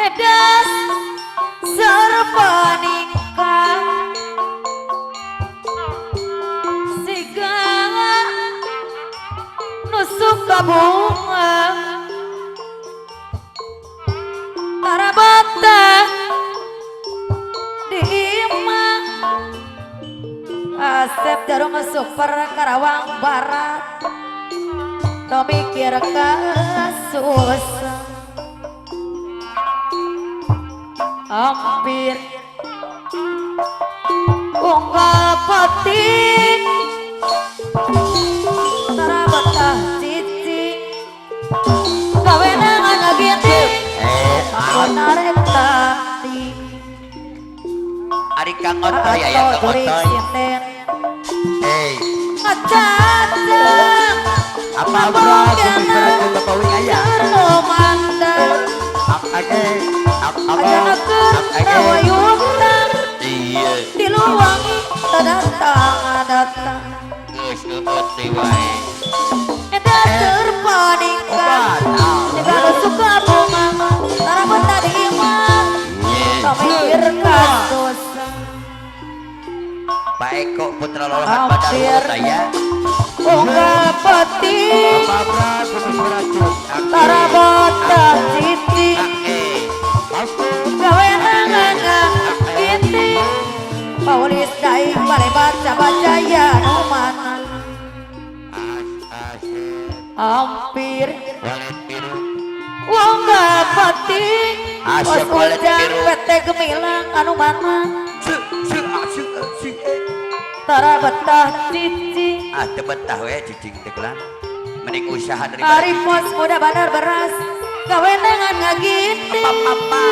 Edas serba nikah siga nusuk bunga tarabata di imah Asep Jarum Super Karawang Barat to mikir kasusah hampir unggal pati tarabata cici kawenangan ngagiti narek tadi Ari Kang Otoy aya Kang Otoy. Ngacacang Apa bro beracun Bapak Wing aya. Iya. Diluwangi datang datang. Geus eueut deui wae. Eta terpanikah. Segala suka bunga tarabata di imah. Pamikir kadosa. Pak Eko Putra Lolohan Badar Utaya. Unggal pati. Tarabata cici. Gawenangan ngagiti. Paulis daing bale baca-baca ya nu mana. Hampir wong gapati Asep Os walet ujang biru. PT Gemilang anu mana. Tara betah cici. Ah teu betah we cicing teh gelang. Mending usaha daripada Ari pos muda bandar beras gawenangan ngagiti. Apa-apa.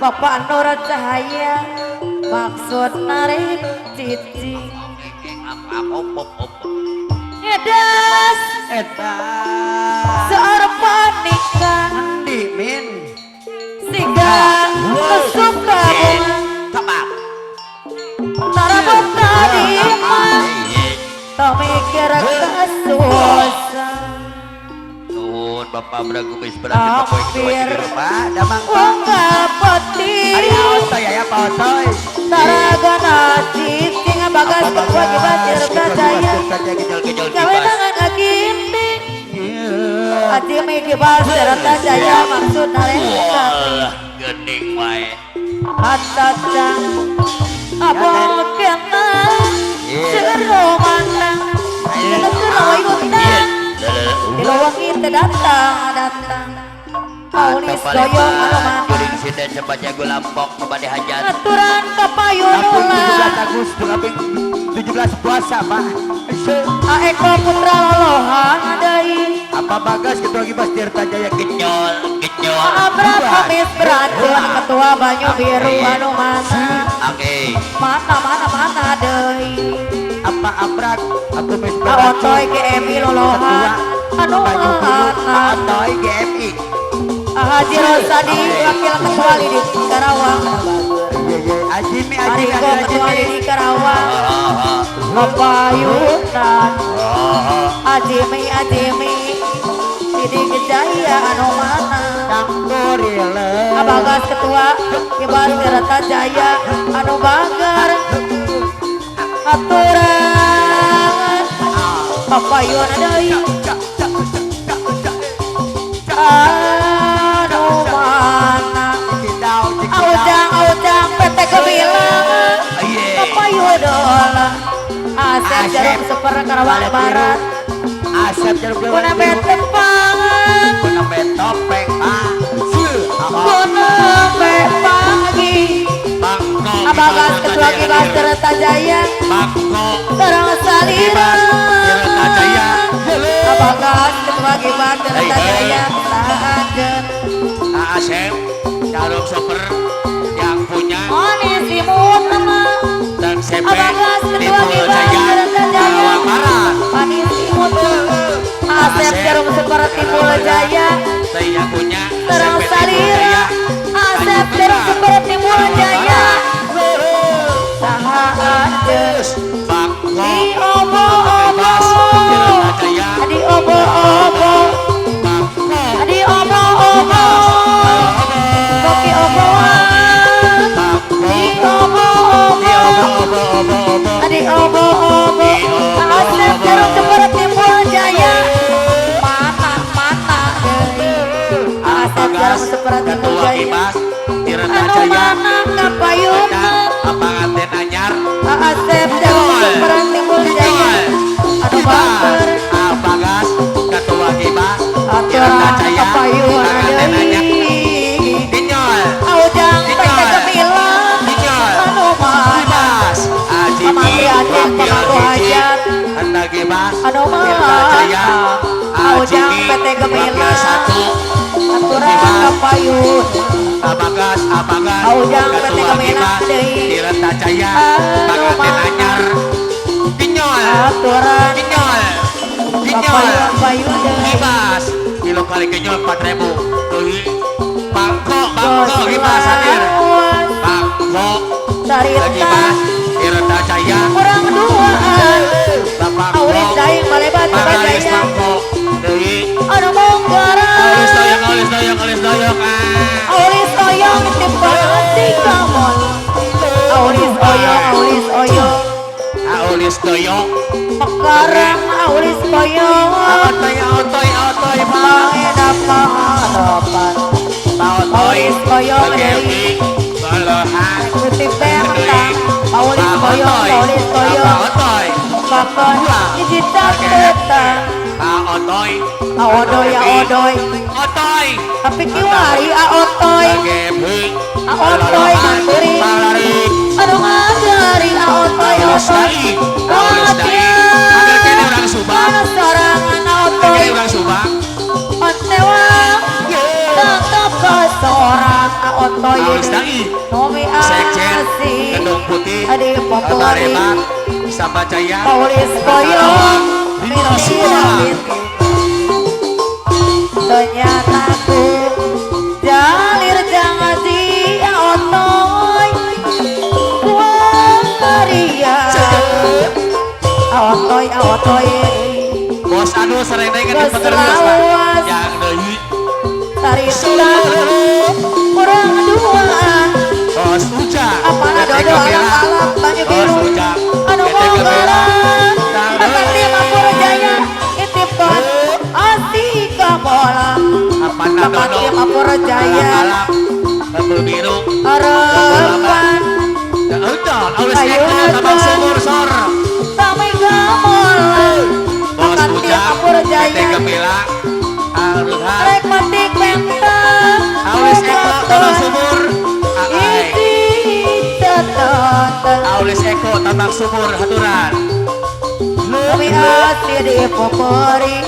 Bapak Nur Cahaya maksud narik cici. Apa apa. Edas Eta. searpa nikah Di min. siga suka bunga Tebak. tarabata di imah teu mikir kasusah. Nuhun Bapak Bragumis berarti Bapak Hampir. Pak Damang. Wong gapati Ari Otoy aya Pak Otoy. taragana cici ngabagas kewajiban tirta jaya gawenangan ngagiti Aji mikibas tirta jaya maksud narek Wah, gening wae. Atacang abokena seru mantang seru ikutan diluwangi teu datang datang Paulis doyong anu mana Juring sinden sebaca gulampok nu bade hajat. aturan kapayunula 17 Agustus 17 puasa Pak. Aeko Putra Lolohan deui Apa Bagas Ketua Gibas Tirta Jaya genyol genyol. Abra Kamis beracun Ketua Banyu Biru anu mana. Oke. Mana mana mana deui Apa Abrak aku mis Aotoy GMI Lolohan anu mana. Aotoy GMI. Haji Rosadi Wakil Ketua Lidik Karawang. Ajimi Ajimi Ariko Ketua Ajimi. Lidik Karawang Papayunan Ajimi Ajimi Lidik Jaya anu mana. Abagas Ketua Kibas Tirta Jaya anu bager aturan Papayunan deui anu mana. Aujang aujang PT Gemilang Papayudola Asep Jarum Super Karawang Barat Asep Jarum Kuna betepangan Kuna betopeng Pak. Kuna pagi Abagas Ketua Kibas Tirta Jaya Bangko Terang salira Gibar Tirta Jaya saanjeun Asep Jarum Super yang punya Onesimus sama dan CP Abagas Ketua Timbul Gibar Jaya Tirta Jaya Karawang Barat. Onesimus Asep Jarum Super Timbul Jaya Saya punya Terang CP Timbul Salira Jaya Asep Jarum Super Timbul Jaya saha anjeun Bangko di obo-obo Tirta Jaya di obo-obo Bangko di obo-obo koki oboan Bangko di obo-obo Obo-obo di obo-obo Asep Jarum Super Timbul Jaya mana mana deui Asep Jarum Super Timbul Ketua Jaya Gibas Tirta anu Jaya mana kapayunna Panganten anyar Asep Jarum Super Timbul Jaya anu baper Abagas Ketua Gibas Tirta aturan Jaya kapayunna Panganten anyar deui Dinyol Aujang PT Gemilang Dinyol anu mana Gibas Aji Pamantri Aceh Pemangku Hajat Anda Gibas anu Tirta mana Jaya Aujang Ajimi PT Wakil Gemilang satu aturan kapayun Abagas Abagas Aujang PT Ketua Gemilang Gibas deui Tirta Jaya anu Panganten mana anyar Dinyol aturan Dinyol Dinyol kapayun payun deui Gibas kilo kali kenyol 4000 deui Bangko Bangko Gibas hadir Bangko Carita Gibas Tirta Jaya kurang duaan Bapak Aulis daing malebat Pangalis Jaya Bangko deui anu munggaran Aulis doyong aulis doyong aulis doyong ah Aulis oyong tipe tikamon Aulis oyong aulis oyong Aulis doyong Mekarang aulis oyong Otoy otoy otoy Pak Pangena pangarapan Otoy Aulis oyong Gewi deui Bolohan Kutip mentang Aulis oyong aulis oyong Otoy Kakon hiji catetan Pak Otoy Aodoy aodoy Otoy Tapi kiwari aotoy Gewi Aotoy manturi Palari Anu ngagari aotoy Aulis otoy dai Aulis dai Agar kene orang Subang Anu sorangan aotoy Kene orang Subang Ontewang Tetep kesorang aotoy Aulis dai Nomi Sekjen asih Gedung Putih Adi Popori Barebat Sambajaya Paulis Koyong Dino Sula Ternyata ku jalir jangan si otoy Kuaria Otoy otoy Bos anu sering naik di pekerja Lawas. Yang deui Tarita kurang duaan Bos Ujang Apana PT dodo Gembira. alam-alam banyu Bos biru Ujang anu PT Gembira. monggaran Kakak Mapur Jaya itipon asika bola Apana Kakak dodo Mapur Jaya Alam-alam Bambu biru harapan Udah, Aulis Ayo, Eko Tabang Tuan. Sumur Sor Sami gamola Bos Kakak Ujang Mapur PT Jaya Gembira Aruhan Rek matik penta Aulis Eko Tabang Sumur Aai Iti tetot Aulis Eko Tabang Sumur Haturan Lomi asih di popori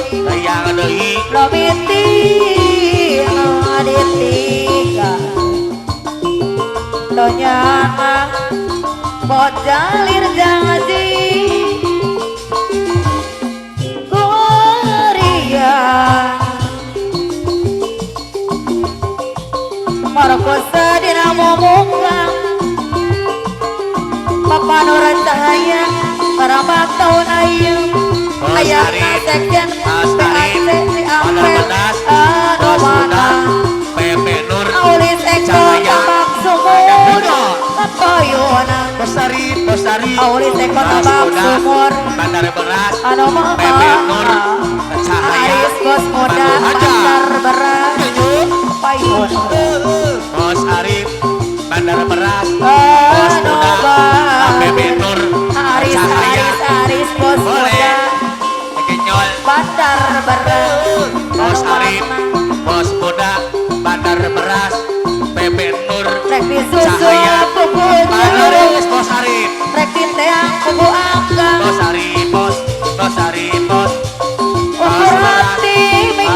Yang deui Lomi tino di tiga Donyana Bojalir janji Kuaria Markosa dinamo mungkang Papanura cahaya Karamat tahun ayu Bos Ayah Arif, sekjen Mas PAC Arif, di Bandar Ampel Bedas, Anu Bos mana Muda, PP Nur, Aulis Eko Cahaya, Tabak Sumur Ada Kapayuna Bos Arif, Bos Arif, Aulis Eko Mas Tabak Muda, Sumur Bandar Beras, Anu PP Nur, mana Cahaya, Aris Bos Muda Bandung Haja, Pasar Beras Payun Bos Arif, Bandar Beras, Bos Anu Muda, PP Nur, Aris Cahaya, Aris Aris Bos Boleh. Muda Kenyol, Bandar Beras Bos Anu Arif, mana Bos Muda, Bandar Beras, PP Nur, Rek disusul Cahaya, kuku Panaris, Bos Arif, Rek diteang kuku angkang Bos Arif, Bos, Bos Arif, Bos, Bos Ukur Beras, hati Bos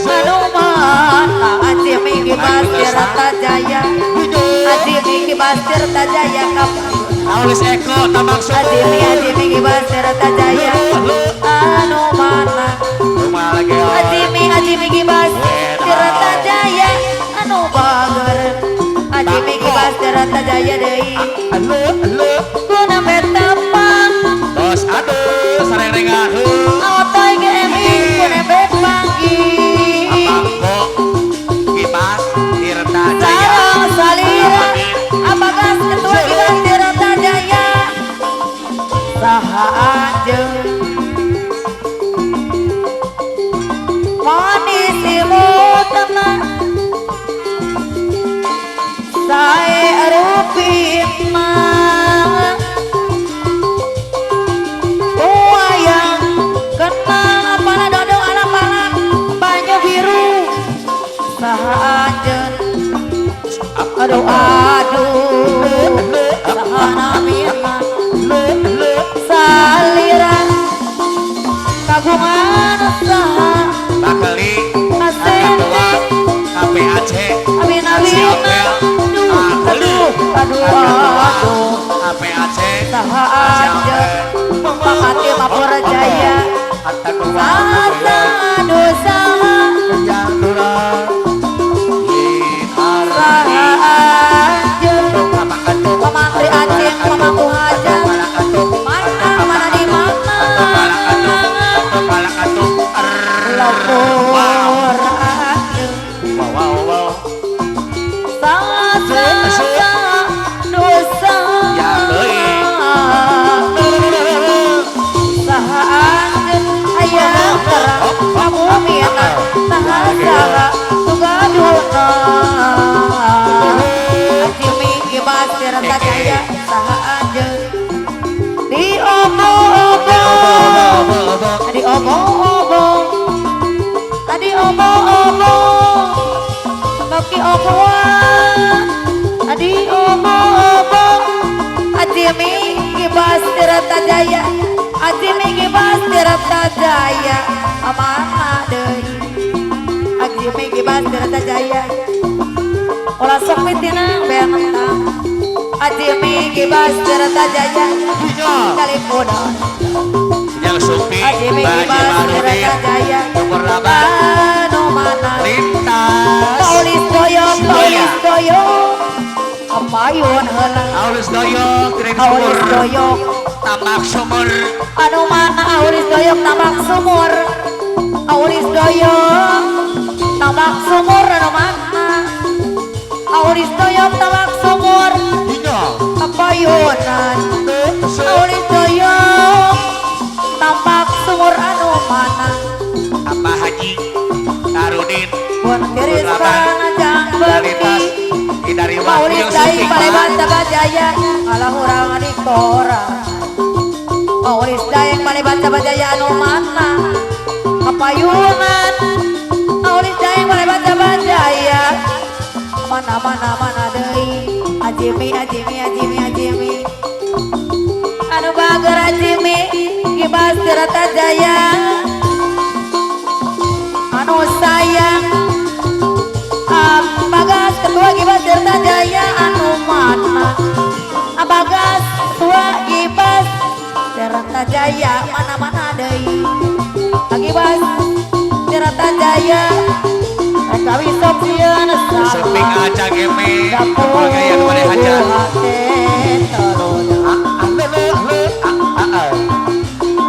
Anu mana Ajimi Kibas Tirta Jaya Ajimi Kibas Tirta Jaya kapayun Aulis Eko tambang sumur Ajimi Ajimi Kibas Tirta Jaya anu mana Ajimi Ajimi Kibas Tirta Jaya anu bager Ajimi Kibas Tirta Jaya deui Guna betapang Bos aduh sareng-rengan Otoy GMI guna bepangi Bangko Kibas Tirta Jaya Sarang salira Abagas ketua Kibas Tirta Jaya Saha anjeun Manis imutna Sae rupina Wayang kena pala dodo ala pala banyu biru Saha anjeun Aduh aduh Saha namina Salira kagungan saha Bakeli Ketua KPAC Abin-abina aduh aduh aduh aduh KPAC Saha anjeun Pakati Mapur Jaya Saha aduh saha Saha anjeun Pamantri Aceh pamangku hajat Mana mana di mana Lapor anjeun Saha saha dosa Saha anjeun hayang terang kabumina Saha saha tugaduna Ajimi Kibas Tirta Jaya saha anjeun Di obo-obo Di obo-obo Tadi obo-obo Baki oboan Tadi obo-obo Ajimi Kibas Tirta Jaya Ajimi Kibas Tirta Jaya Amanah deui Ajimi Kibas Tirta Jaya Ulah sok mitina bentar Ajimi Kibas Tirta Jaya Kalipudan Yang Supi Ajimi Kibas Tirta Jaya Anu mana Lintas Paulis Doyok Paulis Doyok Kapayun heula Aulis Doyok Aulis Doyok Tambak sumur Anu mana Aulis Doyok tambak sumur Aulis Doyok tambak sumur anu mana Aulis Doyok tambak sumur Kapayunan Aulis Doyok tambak sumur anu mana Apa Haji Tarudin Pun tiris panjang Lintas bekti dari Paulis Dai Paleban Tabajaya Alah urang di koran Paulis Dai Paleban Tabajaya anu mana Kapayunan Paulis Dai Paleban Tabajaya Mana mana mana deui Ajimi Ajimi Ajimi Ajimi Anu bager Ajimi Kibas Tirta Jaya Anu sayang Abagas ketua Kibas Tirta Jaya anu mana Abagas ketua Kibas Tirta Jaya mana-mana deui Kibas Tirta Jaya Kawin sok sieun Suping salah aja geme gaya nu bade hajat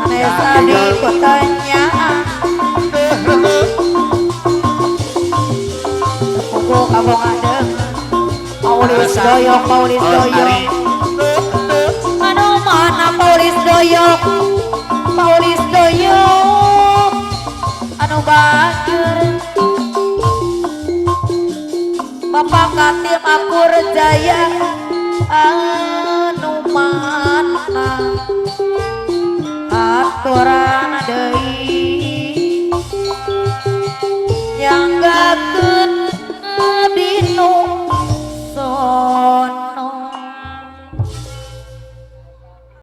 Anesa di kotanya Kuku kabong adeng Paulis Doyok Paulis Doyok Anu mana Paulis Doyok Paulis Doyok Anu bager Bapak Katim Akur Jaya anu mana aturan deui nyanggakeun abdi nu